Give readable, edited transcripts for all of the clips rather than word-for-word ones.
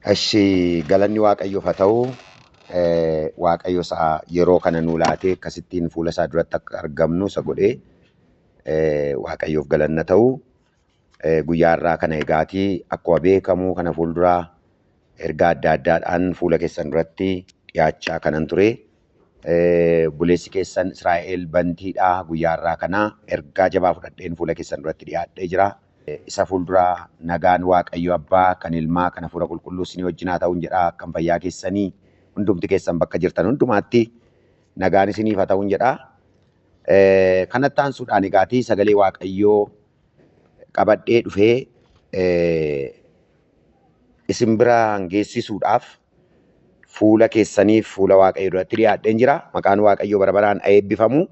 Eshi galanni Waaqayyoof haa ta'u. Waaqayyo isaa yeroo kana nuu laatee akkasittiin fuula isaa duratti akka argamnu isa godhee Waaqayyoof galanna ta'u. Guyyaa har'aa kana egaatii akkuma beekamu kana fuulduraa ergaa adda addaadhaan fuula keessan duratti dhiyaachaa kanan ture. Obboleessi keessan Israa'el Bantiidha. Guyyaa har'aa kana ergaa jabaa fudhadheen fuula keessan duratti dhiyaadhee jira. Isa fuulduraa nagaan Waaqayyo Abbaa kan Ilmaa kan Hafuura Qulqulluu isinii wajjin haa ta'uun jedha. Akkam fayyaa keessanii hundumti keessan bakka jirtan hundumaatti nagaan isiniif haa ta'uun jedha. Kanatti aansuudhaan egaatii sagalee Waaqayyoo qabadhee dhufee isin biraan geessisuudhaaf fuula keessaniif fuula Waaqayyoo duratti dhiyaadheen jira. Maqaan Waaqayyoo bara baraan haa eebbifamu.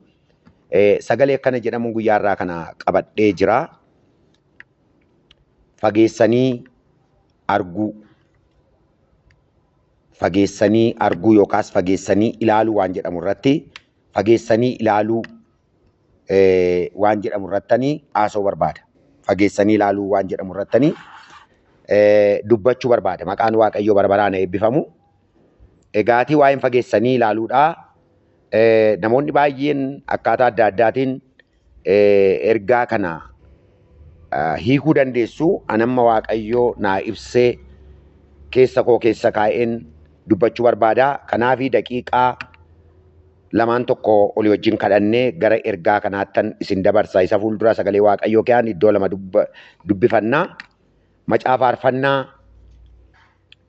Sagalee akkana jedhamu guyyaa har'aa kana qabadhee jira. Fageessanii arguu. Fageessanii arguu yookaas fageessanii ilaaluu waan jedhamu irratti fageessanii ilaaluu waan jedhamu irrattanii haasa'uu barbaada. Fageessanii ilaaluu waan jedhamu irrattanii dubbachuu barbaada. Maqaan Waaqayyoo bara baraan haa eebbifamu. Egaatii waa'een fageessanii ilaaluudhaa namoonni baay'een akkaataa adda addaatiin ergaa kana hiikuu dandeessu. Anamma Waaqayyoo naa ibsee keessa koo keessa kaa'een dubbachuu barbaada. Kanaafi daqiiqaa lamaan tokko olii wajjin kadhannee gara ergaa kanaattan isin dabarsa. Isa fuuldura sagalee Waaqayyoo kiyaan iddoo lama dubbifannaa. Macaafa Faarfannaa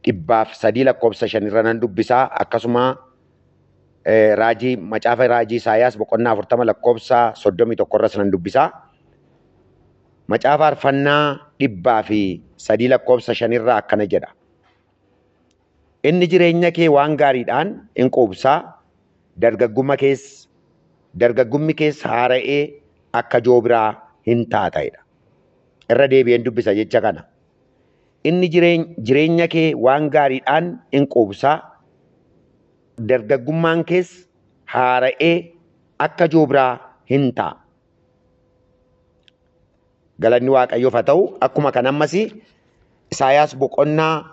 103 lakkoofsa 5 irra nan dubbisaa. Akkasuma raajii macaafa raajii Isaayaas boqonnaa 40 lakkoofsa 31 irras nan dubbisaa. Macaafa Faarfannaa 103 lakkoofsa 5 irraa akkana jedha. Inni jireenya kee waan gaariidhaan in quubsaa, dargaggummi kees haara'ee akka joobiraa hin taata'edha. Irra deebi'een dubbisa jecha kana. Inni jireenya kee waan gaariidhaan in quubsaa, dargaggummaan kees haara'ee akka joobiraa hin ta'a. Galanni Waaqayyoof haa ta'u. Akkuma kan ammas Isaayaas boqonnaa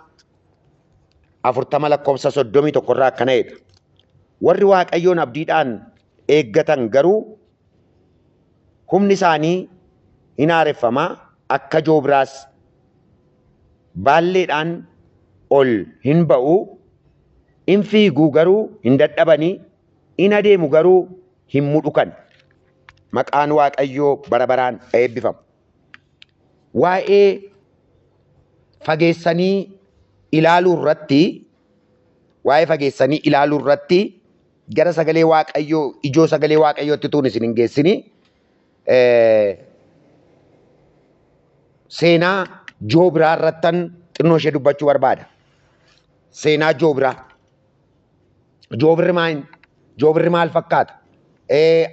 40 lakkoofsa 31 irraa akkana jedha. Warri Waaqayyoon abdiidhaan eeggatan garuu humni isaanii hin haareffamaa, akka joobiraas baalleedhaan ol hin ba'u, hin fiigu garuu hin dadhabanii, hin adeemu garuu hin mudhukan. Maqaan Waaqayyoo bara baraan eebbifamu. Waa'ee fageessanii ilaaluu irratti, waa'ee fageessanii ilaaluu irratti gara sagalee Waaqayyoo, ijoo sagalee Waaqayyootti tuun isin hin geessini. Seenaa Joobiraa irrattan xinnoo ishee dubbachuu barbaada. Seenaa Joobiraa. Joobirri maal? Joobirri maal fakkaata?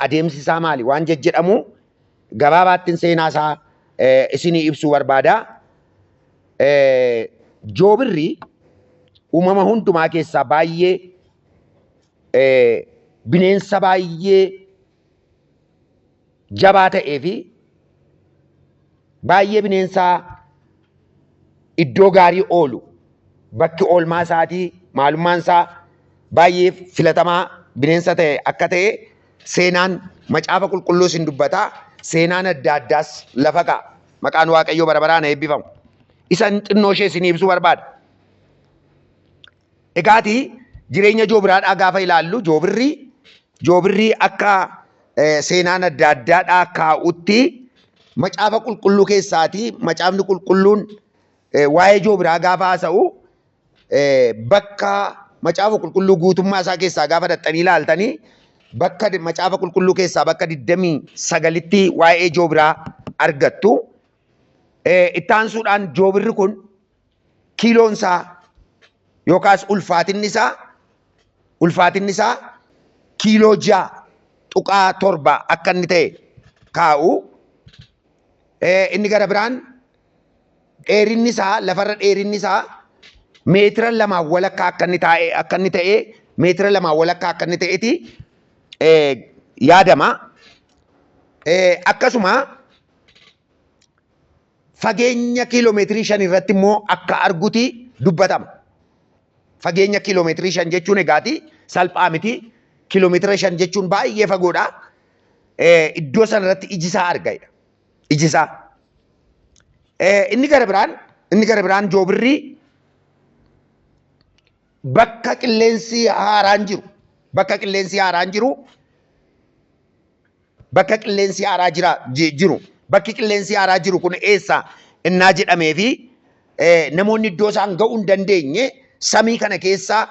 Adeemsi isaa maali? Waan jejjedhamu gabaabaattiin seenaa isaa isinii ibsuu barbaada. Joobirri uumama hundumaa keessaa baay'ee bineensa baay'ee jabaa ta'ee fi baay'ee bineensa iddoo gaarii oolu, bakki oolmaa isaatii maalummaan isaa baay'ee filatamaa bineensa ta'e akka ta'e seenaan macaafa qulqulluus hin dubbata. Seenaan adda addaas lafa ka'a. Maqaan Waaqayyoo bara baraan eebbifamu. Isan xinnoo ishee isinii ibsuu barbaada. Egaatii jireenya joobiraadhaa gaafa ilaallu joobirri akka seenaan adda addaadhaa kaa'utti macaafa qulqulluu keessaatii macaafni qulqulluun waa'ee joobiraa gaafa haasa'u bakka macaafa qulqulluu guutummaa isaa keessaa gaafa dhaxxanii ilaaltanii bakka macaafa qulqulluu keessaa bakka 29tti waa'ee joobiraa argattu. Itti aansuudhaan joobirri kun kiiloon isaa yookaas ulfaatinni isaa kiiloo 6.7 akka inni ta'e kaa'u. Inni gara biraan dheerinni isaa lafarra dheerinni isaa meetira lamaa walakkaa akka inni taa'e akka inni ta'e meetira lamaa walakkaa akka inni ta'eeti yaadama. Akkasuma fageenya kiiloomeetirii 5 irratti immoo akka arguti dubbatama. Fageenya kiiloomeetirii 5 jechuun egaati salphaa miti. Kiiloomeetira 5 jechuun baay'ee fagoodha. Iddoo sanarratti iji isaa arga jedha. Iji isaa. Inni gara biraan joobirri bakka qilleensi haaraan jiru bakka qilleensi haaraan jiru bakka qilleensi haaraa jira jiru, bakki qilleensi haaraa jiru kun eessa innaa jedhamee fi namoonni iddoo isaan ga'uu hin dandeenye, samii kana keessa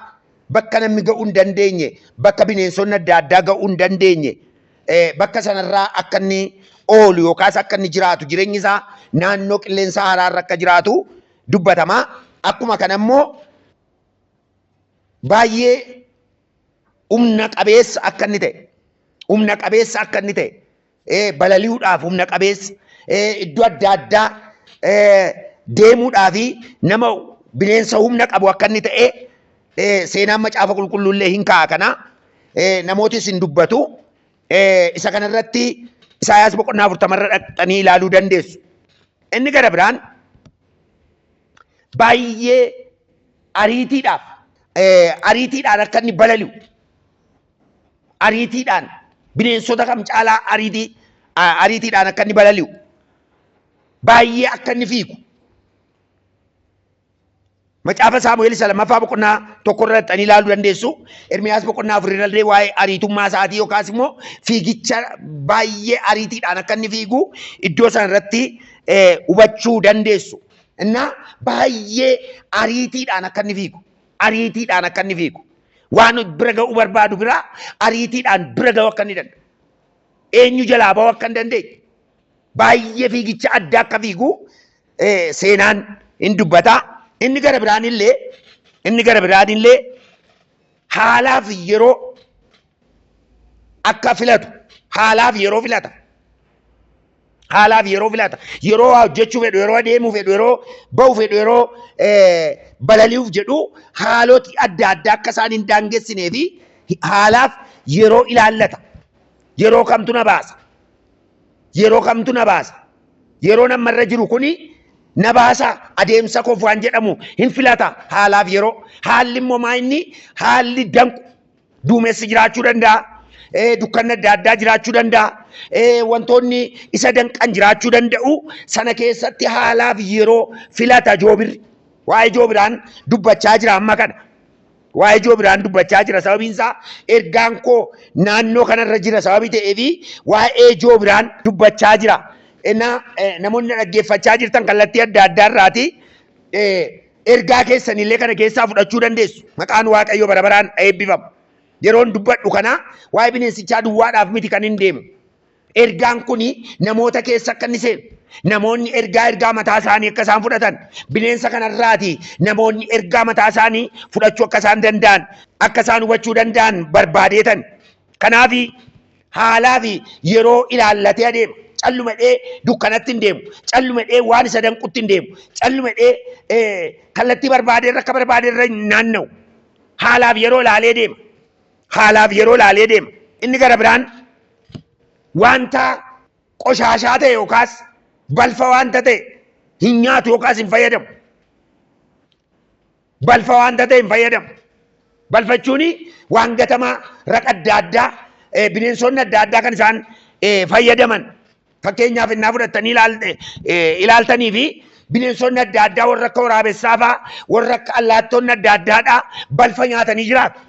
bakka namni ga'uu hin dandeenye, bakka bineensonni adda addaa ga'uu hin dandeenye, bakka sanarraa akka inni oolu yookaas akka inni jiraatu, jireenyi isaa naannoo qilleensa haaraarra akka jiraatu dubbatama. Akkuma kana immoo baay'ee humna qabeessa akka inni ta'e, humna qabeessa akka inni ta'e, balali'uudhaaf humna qabeessa, iddoo adda addaa deemuudhaaf nama bineensa humna qabu akka inni ta'e seenaan Macaafa Qulqulluullee hin kaa'a. Kana namootis hin dubbatu. Isa kanarratti Isaayaas boqonnaa 40rra dhaqxanii ilaaluu dandeessu. Inni gara biraan baay'ee ariitiidhaan akka inni balali'u, ariitiidhaan bineensota kam caalaa ariitiidhaan akka inni balali'u, baay'ee akka inni fiigu Macaafa Saamu'eel isa lammaffaa boqonnaa 1rra dhaqxanii ilaaluu dandeessu. Ermiyaas boqonnaa 4rra illee waa'ee ariitummaa isaatii yookaas immoo fiigicha baay'ee ariitiidhaan akka inni fiigu iddoo sana irratti hubachuu dandeessu. Innaa baay'ee ariitiidhaan akka inni fiigu, ariitiidhaan akka inni fiigu, waan bira ga'uu barbaadu bira ariitiidhaan bira ga'uu akka inni danda'u, eenyu jalaa ba'uu akka hin dandeenye, baay'ee fiigicha addaa akka fiigu seenaan hin dubbata. Inni gara biraan illee haalaaf yeroo akka filatu, haalaaf yeroo filata. Haalaaf yeroo filata. Yeroo waa hojjechuu fedhu, yeroo adeemuu fedhu, yeroo ba'uu fedhu, yeroo balali'uuf jedhu haaloti adda addaa akka isaan hin daangessinee fi haalaaf yeroo ilaallata. Yeroo kamtu na baasa? Yeroo kamtu na baasa? Yeroo namarra jiru kuni na baasa, adeemsa koof waan jedhamu hin filata haalaaf yeroo. Haalli immoo maa inni haalli danqu duumessi jiraachuu danda'a. Dukkanni adda addaa jiraachuu danda'a. Wantoonni isa danqan jiraachuu danda'u. Sana keessatti haalaaf yeroo filata joobirri. Waa'ee joobiraan dubbachaa jira amma kana. Waa'ee joobiraan dubbachaa jira, sababiin isaa ergaan koo naannoo kanarra jira sababii ta'eefi waa'ee joobiraan dubbachaa jira. Innaa namoonni dhaggeeffachaa jirtan kallattii adda addaa irraati ergaa keessanillee kana keessaa fudhachuu dandeessu. Maqaan Waaqayyoo bara baraan eebbifamu. Yeroon dubbadhu kana waa'ee bineensichaa duwwaadhaaf miti kan hin deemu. Ergaan kuni namoota keessa akka inni seenu, namoonni ergaa mataa isaanii akka isaan fudhatan, bineensa kanarraati namoonni ergaa mataa isaanii fudhachuu akka isaan danda'an, akka isaan hubachuu danda'an barbaadeetan. Kanaaf haalaa fi yeroo ilaallatee adeema. Calluma dhee dukkanatti hin deemu. Calluma dhee waan isa danqutti hin deemu. Calluma dhee kallattii barbaadeerra akka barbaadeerra hin naanna'u. Haalaaf yeroo ilaalee deema. Haalaaf yeroo ilaalee deema. Inni gara biraan wanta qoshaashaa ta'e yookaas balfa wanta ta'e hin nyaatu yookaas hin fayyadamu. Balfa wanta ta'e hin fayyadamu. Balfa jechuun waan gatamaa, raqa adda addaa, bineensonni adda addaa kan isaan fayyadaman. Fakkeenyaaf innaa fudhattanii ilaaltanii fi bineensonni adda addaa warra akka waraabessaa fa'aa, warra akka allaattonni adda addaadhaa balfa nyaatanii jiraatu.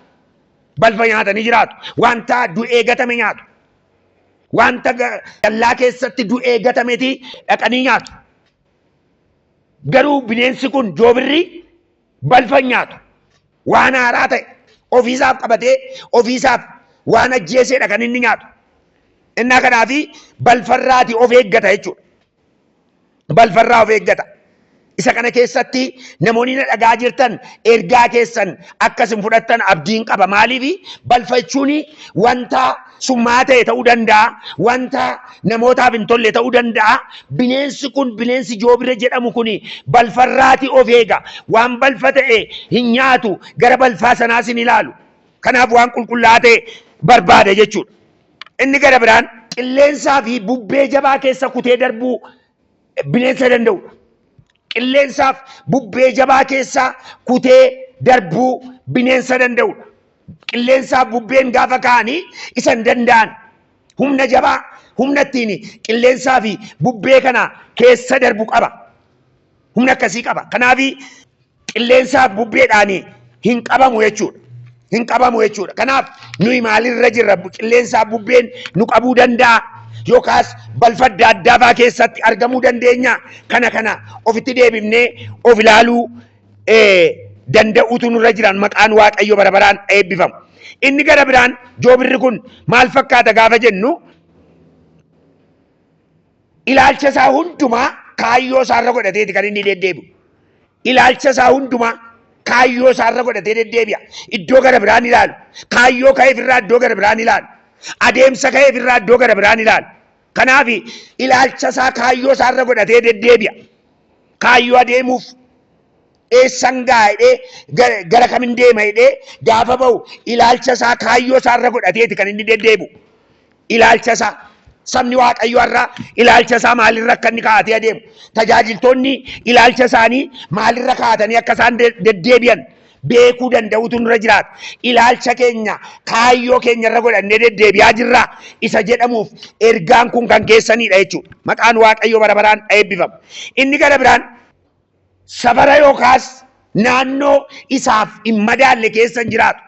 Balfa nyaatanii jiraatu. Wanta du'ee gatame nyaatu. Wanta dallaa keessatti du'ee gatameti dhaqanii nyaatu. Garuu bineensi kun joobirri balfa hin nyaatu. Waan haaraa ta'e ofiisaaf qabatee ofiisaaf waan ajjeeseedha kan inni nyaatu. Innaa kanaafi balfarraati of eeggata jechuudha. Balfarraa of eeggata. Isa kana keessatti namoonni na dhagaa jirtan ergaa keessan akkasin fudhattan abdiin qaba. Maaliif? Balfa jechuun wanta summaa ta'e ta'uu danda'a. Wanta namootaaf hin tolle ta'uu danda'a. Bineensi kun, bineensi joobira jedhamu kun balfarraati of eega. Waan balfa ta'e hin nyaatu. Gara balfaa sanaas hin ilaalu. Kanaaf waan qulqullaa'aa ta'e barbaada jechuudha. Inni gara biraan qilleensaa fi bubbee jabaa keessa kutee darbuu bineensa danda'udha. Qilleensaaf bubbee jabaa keessa kutee darbuu bineensa danda'udha. Qilleensaa bubbeen gaafa ka'anii isa hin danda'an. Humna jabaa, humna ittiin qilleensaa fi bubbee kana keessa darbu qaba. Humna akkasii qaba. Kanaaf qilleensaa fi bubbeedhaan hin qabamu jechuudha. Hin qabamu jechuudha. Kanaaf nuyi maalirra jirra? Qilleensaa fi bubbeen nu qabuu danda'a. Yookaas balfa adda addaa fa'aa keessatti argamuu dandeenya. Kana kana ofitti deebifnee of ilaaluu danda'utu nurra jiran maqaan Waaqayyo bara baraan eebbifamu. Inni gara biraan joobirri kun maal fakkaata gaafa jennu ilaalcha isaa hundumaa kaayyoo isaarra godhateeti kan inni deddeebi'u. Ilaalcha isaa hundumaa kaayyoo isaarra godhatee deddeebi'a. Iddoo gara biraan ilaalu. Kaayyoo ka'eef irraa iddoo gara biraan ilaalu. Adeemsa ka'eef irraa iddoo gara biraan ilaalu. Kanaaf ilaalcha isaa kaayyoo isaarra godhatee deddeebi'a. Kaayyoo adeemuuf eessan ga'a jedhee gara kamin deema jedhee gaafa ba'u ilaalcha isaa kaayyoo isaarra godhateeti kan inni deddeebi'u. Ilaalcha isaa sabni Waaqayyoo har'a ilaalcha isaa maalirra akka inni kaa'atee adeemu tajaajiltoonni ilaalcha isaanii maalirra kaa'atanii akka isaan deddeebi'an beekuu danda'utu nurra jiraata. Ilaalcha keenya kaayyoo keenya irra godhannee deddeebi'aa jirra isa jedhamuuf ergaan kun kan keessanidha jechuudha. Maqaan Waaqayyoo bara baraan eebbifamu. Inni gara biraan safara yookaas naannoo isaaf hin madaalle keessa hin jiraatu.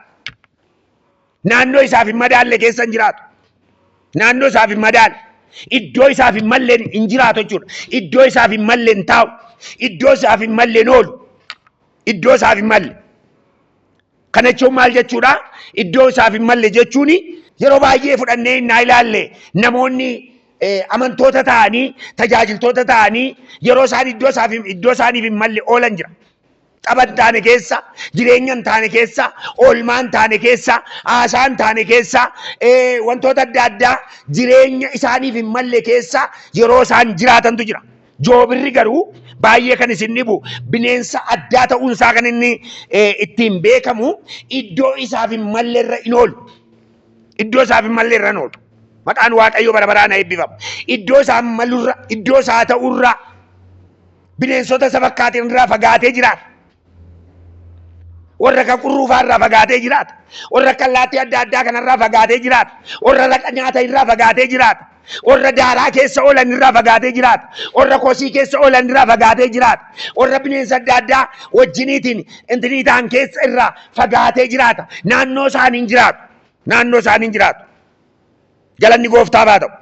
Naannoo isaaf hin madaalle keessa hin jiraatu. Naannoo isaaf hin madaalle. Iddoo isaaf hin malle hin jiraatu jechuudha. Iddoo isaaf hin malle hin taa'u. Iddoo isaaf hin malle hin oolu. Iddoo isaaf hin malle. Kana jechuun maal jechuudha? Iddoo isaaf hin malle jechuun yeroo baay'ee fudhannee innaa ilaalle namoonni amantoota ta'anii tajaajiltoota ta'anii yeroo isaan iddoo isaaniif hin malle oolan jira. Tapha hin taane keessa, jireenya hin taane keessa, oolmaa hin taane keessa, haasaa hin taane keessa, wantoota adda addaa jireenya isaaniif hin malle keessa yeroo isaan jiraatantu jira. Joobirri garuu baay'ee kan isin dhibu bineensa addaa ta'uun isaa kan inni ittiin beekamu iddoo isaaf hin malle irra hin oolu. Iddoo isaaf hin malle irra hin oolu. Maqaan Waaqayyoo bara baraan haa eebbifamu. Iddoo isaa malurra, iddoo isaa ta'urra bineensota isa fakkaatan irraa fagaatee jiraata. Warra akka qurruufaa irraa fagaatee jiraata. Warra akka allaattii adda addaa kanarraa fagaatee jiraata. Warra raqa nyaata irraa fagaatee jiraata. Warra daaraa keessa oolan irraa fagaatee jiraata. Warra kosii keessa oolan irraa fagaatee jiraata. Warra bineensa adda addaa wajjiniitiin intinii ta'an keessa irraa fagaatee jiraata. Naannoo isaanii hin jiraatu. Naannoo isaanii hin jiraatu. Galanni gooftaaf haa ta'u.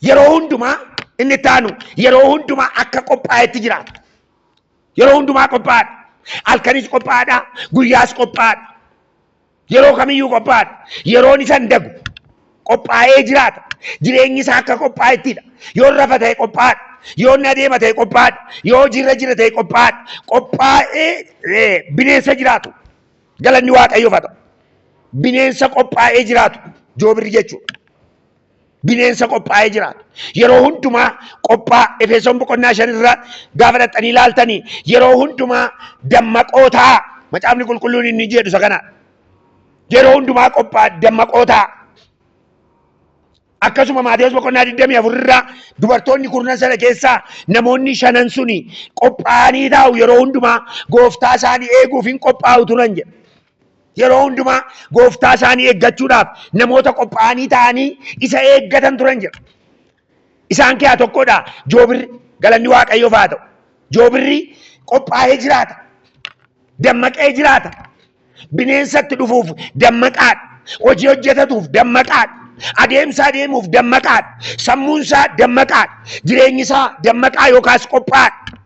Yeroo hundumaa inni itti aanu yeroo hundumaa akka qophaa'etti jiraata. Yeroo hundumaa qophaa'aadha. Halkanis qophaa'aadha, guyyaas qophaa'aadha. Yeroo kamiyyuu qophaa'aadha. Yeroon isa hin dagu. Qophaa'ee jiraata. Jireenyi isaa akka qophaa'ettidha. Yoo rafa ta'e qophaa'aadha. Yoo inni adeema ta'e qophaa'aadha. Yoo hojiirra jira ta'e qophaa'aadha. Qophaa'ee bineensa jiraatu. Galanni Waaqayyoof haa ta'u. Bineensa qophaa'ee jiraatu joobirri jechuudha. Bineensa qophaa'ee jiraatu. Yeroo hundumaa qophaa Efesoon boqonnaa 5 irra gaafa dhaqxanii ilaaltanii yeroo hundumaa dammaqoo ta'a. Macaafni qulqulluun inni jedhu isa kana. Yeroo hundumaa qophaa dammaqoo ta'a. Akkasuma Maatewos boqonnaa 24 irraa dubartoonni kurnan sana keessaa namoonni shanan suni qophaa'anii taa'u yeroo hundumaa gooftaa isaanii eeguuf hin qophaa'u turan jedha. Yeroo hundumaa gooftaa isaanii eeggachuudhaaf namoota qophaa'anii taa'anii isa eeggatan turan jedha. Isaan keessaa tokkodha joobirri galanni Waaqayyoof haa ta'u. Joobirri qophaa'ee jiraata. Dammaqee jiraata. Bineensatti dhufuuf dammaqaadha. Hojii hojjetatuuf dammaqaadha. Adeemsa adeemuuf dammaqaadha. Sammuun isaa dammaqaadha. Jireenyi isaa dammaqaa yookaas qophaa'aadha.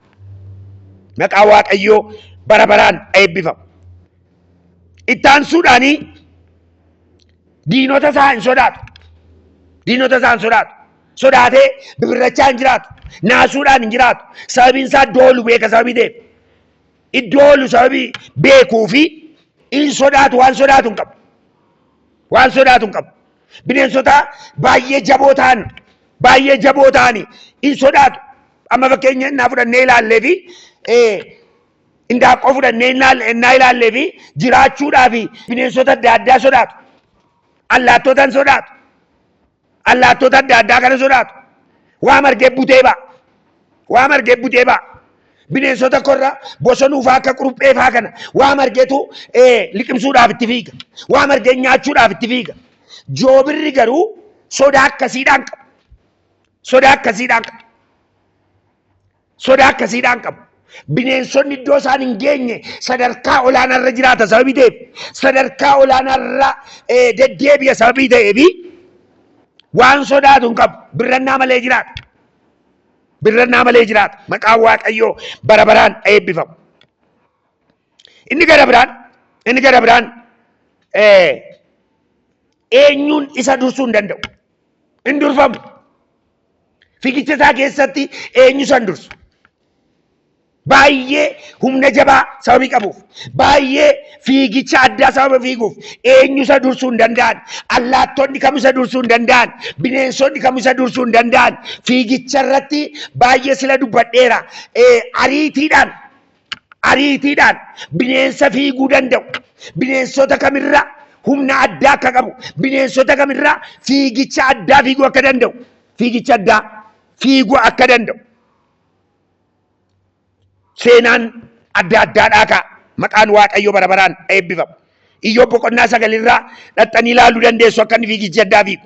Maqaa Waaqayyoo bara baraan eebbifamu. Itti aansuudhaanii diinota isaa hin sodaatu. Diinota isaa hin sodaatu. Sodaatee bibirrachaa hin jiraatu. Naasuudhaan hin jiraatu. Sababiin isaa doolu beeka sababii ta'eef. Iddoo oolu sababii beekuu fi hin sodaatu waan sodaatu hin qabu. Waan sodaatu hin qabu. Bineensota baay'ee jaboo ta'an baay'ee jaboo ta'an hin sodaatu. Amma fakkeenya innaa fudhannee ilaallee fi indaaqqoo fudhannee innaa ilaallee fi jiraachuudhaa fi bineensota adda addaa sodaatu. Allaattota hin sodaatu. Allaattota adda addaa kana sodaatu. Waa margee butee ba'a. Waa margee butee ba'a. Bineensota korra bosonuu fa'aa akka quruphee fa'aa kana waa margetu liqimsuudhaaf itti fiiga. Waa margee nyaachuudhaaf itti fiiga. Joobirri garuu sodaa akkasiidhaan qabu. Sodaa akkasiidhaan qabu. Sodaa akkasiidhaan qabu. Bineensonni iddoo isaan hin geenye sadarkaa olaanaarra jiraata sababii ta'eef sadarkaa olaanaarra deddeebi'a sababii ta'eef waan sodaatu hin qabu. Birrannaa malee jiraata. Birrannaa malee jiraata. Maqaan Waaqayyoo bara baraan eebbifamu. Inni gara biraan eenyuun isa dursuu hin danda'u. Hin durfamu. Fiigicha isaa keessatti eenyu isa hin dursu. Baay'ee humna jabaa sababii qabuuf, baay'ee fiigicha addaa sababa fiiguuf eenyu isa dursuu hin danda'an. Allaattonni kam isa dursuu hin danda'an. Bineensonni kam isa dursuu hin danda'an. Fiigicha irratti baay'ee sila dubbadheera. Ariitiidhaan ariitiidhaan bineensa fiiguu danda'u. Bineensota kamirra humna addaa akka qabu, bineensota kamirra fiigicha addaa fiiguu akka danda'u, fiigicha addaa fiiguu akka danda'u. Seenaan adda addaadhaa ka'a. Maqaan Waaqayyoo bara baraan eebbifamu. Iyyoob boqonnaa sagalirraa dhaxxanii ilaaluu dandeessu akka inni fiigicha addaa fiigu.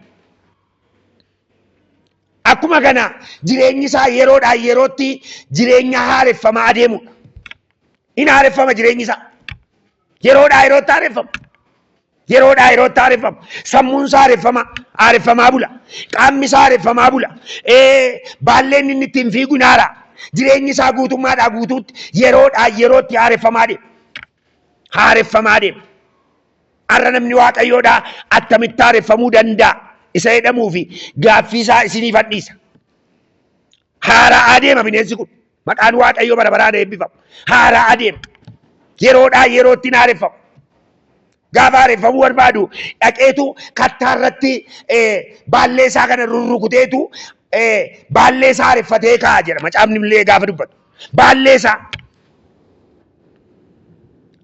Akkuma kana jireenyi isaa yeroodhaa yerootti jireenya haareffamaa adeemudha. In haareffama jireenyi isaa. Yeroodhaa yerootti haareffama. Yeroodhaa yerootti haareffama. Sammuun isaa haareffama. Haareffamaa bula. Qaamni isaa haareffamaa bula. Baalleen inni ittiin fiigu hin haaraa. Jireenyi isaa guutummaadhaa guutuutti yeroodhaa yerootti haareffamaa deema. Haareffamaa deema. Har'a namni Waaqayyoodhaa attamitti haareffamuu danda'a isa jedhamuu fi gaaffii isaa isiniif dhiisa. Haara'aa deema bineensi kun. Maqaan Waaqayyoo bara baraan eebbifamu. Haara'aa deema. Yeroodhaa yerootti hin haareffamu. Gaafa haareffamuu barbaadu dhaqeetu kattaa irratti baallee isaa kana rurrukuteetu baallee isaa haareffatee kaa'a jedha. Macaafni illee gaafa dubbatu. Baallee isaa.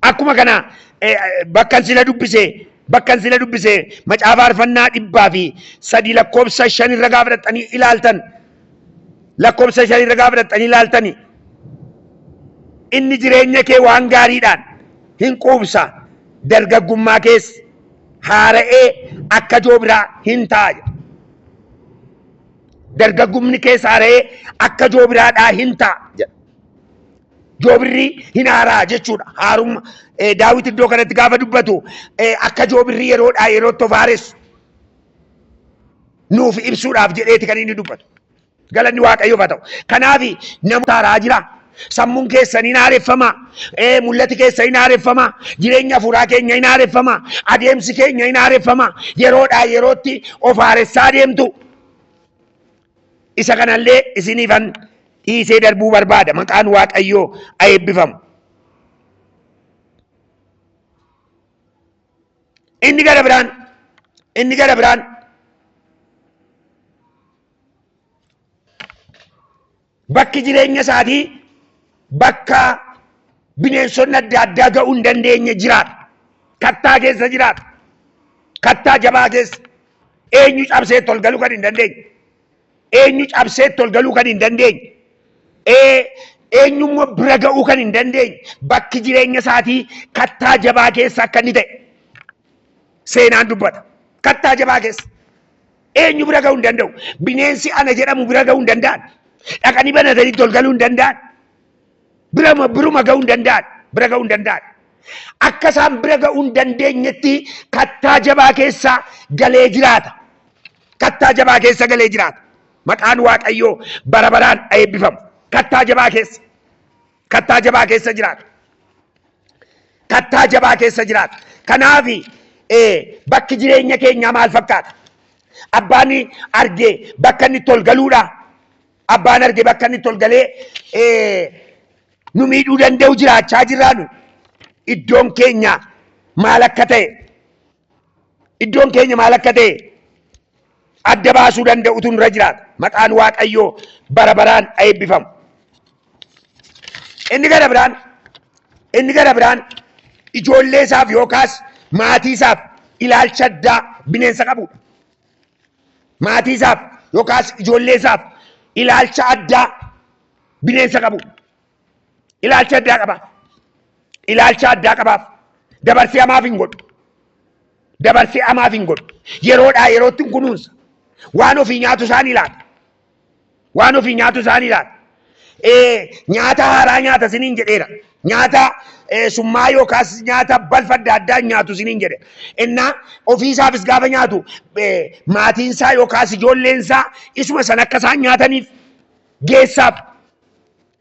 Akkuma kana bakkan sila dubbise bakkan sila dubbise macaafa faarfannaa 103 lakkoofsa 5 irra gaafa dhaqxanii ilaaltan, lakkoofsa 5 irra gaafa dhaqxanii ilaaltani, inni jireenya kee waan gaariidhaan hin quubsa, dargaggummaa keessa haara'ee akka joobiraa hin ta'a jedha. Dargaggumni keessa haara'ee akka joobiraadhaa hin ta'a jedha. Joobirri hin haaraa jechuudha. Haarumma Daawit iddoo kanatti gaafa dubbatu akka joobirri yeroodhaa yerootti of haaressu nuuf ibsuudhaaf jedheeti kan inni dubbatu. Galanni Waaqayyoof haa ta'u. Kanaaf namoota haaraa jira. Sammuun keessan hin haareffama. Mul'ati keessan hin haareffama. Jireenya hafuuraa keenya hin haareffama. Adeemsi keenya hin haareffama. Yeroodhaa yerootti of haaressaa deemtu. Isa kanallee isiniifan dhiisee darbuu barbaada. Maqaan Waaqayyoo haa eebbifamu. Inni gara biraan bakki jireenya isaatii bakka bineensonni adda addaa ga'uu hin dandeenye jiraata. Kattaa keessa jiraata. Kattaa jabaa keessa. Eenyu cabsee ol galuu kan hin dandeenye. Eenyu cabsee ol galuu kan hin dandeenye. Eenyummoo bira ga'uu kan hin dandeenye. Bakki jireenya isaatii kattaa jabaa keessa akka inni ta'e seenaan dubbata. Kattaa jabaa keessa. Eenyu bira ga'uu hin danda'u. Bineensi ana jedhamu bira ga'uu hin danda'an. Dhaqanii banatanii ol galuu hin danda'an. Birama biruma ga'uu hin danda'an. Bira ga'uu hin danda'an. Akka isaan bira ga'uu hin dandeenyetti kattaa jabaa keessa galee jiraata. Kattaa jabaa keessa galee jiraata. Maqaan Waaqayyoo bara baraan eebbifamu. Kattaa jabaa keessa. Kattaa jabaa keessa jiraata. Kattaa jabaa keessa jiraata. Kanaaf bakki jireenya keenyaa maal fakkaata? Abbaan argee bakka inni itti ol galuudha. Abbaan arge bakka inni itti ol galee nu miidhuu danda'u jiraachaa jirraa nu. Iddoon keenya maal akka ta'e, iddoon keenya maal akka ta'e adda baasuu danda'utu nurra jiraata. Maqaan Waaqayyoo bara baraan eebbifamu. Inni gara biraan ijoollee isaaf yookaas maatii isaaf ilaalcha addaa bineensa qabudha. Maatii isaaf yookaas ijoollee isaaf ilaalcha addaa bineensa qabudha. Ilaalcha addaa qabaaf. Ilaalcha addaa qabaaf. Dabarsee hamaaf hin godhu. Dabarsee hamaaf hin godhu. Yeroodhaa yerootti hin kunuunsa. Waan ofii nyaatu isaanii laata. Waan ofii nyaatu isaanii laata. Nyaata haaraa nyaata isiniin jedheera. Nyaata summaa yookaas nyaata balfa adda addaa hin nyaatu isiniin jedhe. Innaa ofiisaafis gaafa nyaatu maatiinsaa yookaas ijoolleensaa isuma sana akka isaan nyaataniif geessaaf.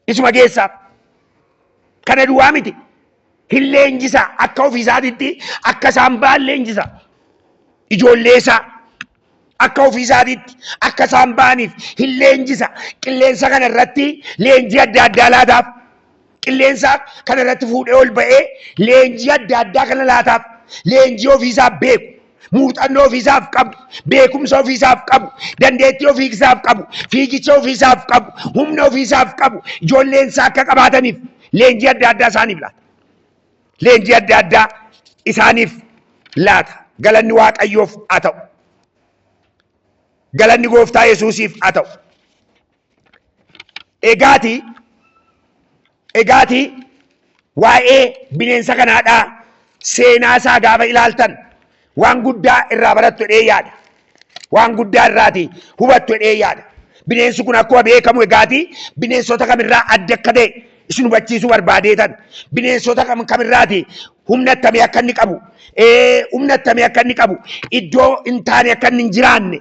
Isuma geessaaf. Kana duwwaa miti. Hin leenjisa akka ofiisaatitti akka isaan ba'an leenjisa. Ijoollee isaa akka ofiisaatitti akka isaan ba'aniif hin leenjisa. Qilleensa kana irratti leenjii adda addaa laataaf. Qilleensa kana irratti fuudhee ol ba'ee leenjii adda addaa kana laataaf. Leenjii ofiisaa beeku. Muuxannoo ofiisaaf qabu, beekumsa ofiisaaf qabu, dandeettii ofiisaaf qabu, fiigicha ofiisaaf qabu, humna ofiisaaf qabu, ijoolleen isaa akka qabaataniif leenjii adda addaa isaaniif laata. Leenjii adda addaa isaaniif laata. Galanni Waaqayyoof haa ta'u. Galanni Gooftaa Yesuusiif haa ta'u. Egaati egaati waa'ee bineensa kanaadhaa seenaa isaa gaafa ilaaltan waan guddaa irraa barattu jedhee yaada. Waan guddaa irraati hubattu jedhee yaada. Bineensi kun akkuma beekamu egaati bineensota kamirraa adda akka ta'e isin hubachiisuu barbaadeetan bineensota kam kamirraati humna attamii akka inni qabu humna attamii akka inni qabu iddoo hin taane akka inni hin jiraanne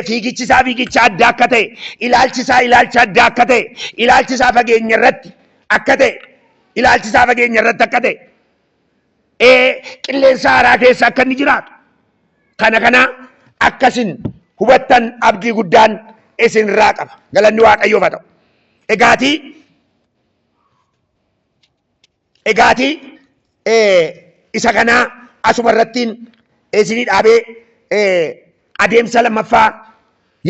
fiigichi isaa fiigicha addaa akka ta'e ilaalchi isaa ilaalcha addaa akka ta'e ilaalchi isaa fageenya irratti akka ta'e ilaalchi isaa fageenya irratti akka ta'e qilleensa haaraa keessa akka inni jiraatu kana kana akkasin hubattan abdii guddaan isin irraa qaba. Galanni Waaqayyoof haa ta'u. Egaatii egaatii isa kanaa asuma irrattiin isinii dhaabee adeemsa lammaffaa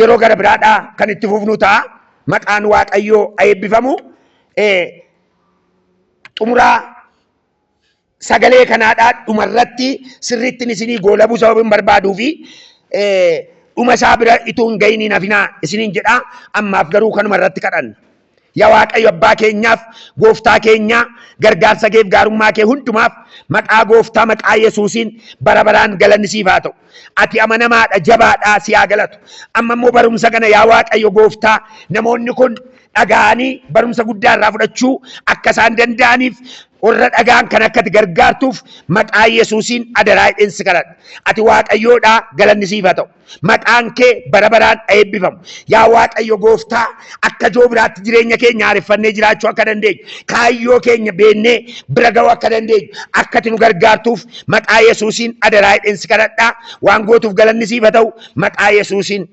yeroo gara biraadhaa kan itti fufnu ta'a. Maqaan Waaqayyoo haa eebbifamu. Xumuraa sagalee kanaadhaa dhumarratti sirriittiin isinii goolabuu sababa hin barbaaduu fi dhuma isaa bira ituu hin ga'iniin hafinaa isiniin jedhaa ammaaf garuu kanuma irratti kadhanna. Yaa Waaqayyo abbaa keenyaaf gooftaa keenyaa gargaarsa keef gaarummaa kee hundumaaf maqaa gooftaa maqaa Yesuusiin bara baraan galanni siif haa ta'u. Ati amanamaadha jabaadha si haa galatu. Amma immoo barumsa kana yaa Waaqayyo gooftaa namoonni kun dhaga'anii barumsa guddaa irraa fudhachuu akka isaan danda'aniif warra dhaga'an kan akka ati gargaartuuf maqaa Yesuusiin adaraa jedheen si kadhadha. Ati Waaqayyoodha galanni siif haa ta'u. Maqaan kee bara baraan haa eebbifamu. Yaa Waaqayyo gooftaa akka joo biraatti jireenya keenya haareffannee jiraachuu akka dandeenyu kaayyoo keenya beennee bira ga'uu akka dandeenyu akka ati nu gargaartuuf maqaa Yesuusiin adaraa jedheen si kadhadha. Waan gootuuf galanni siif haa ta'u maqaa Yesuusiin.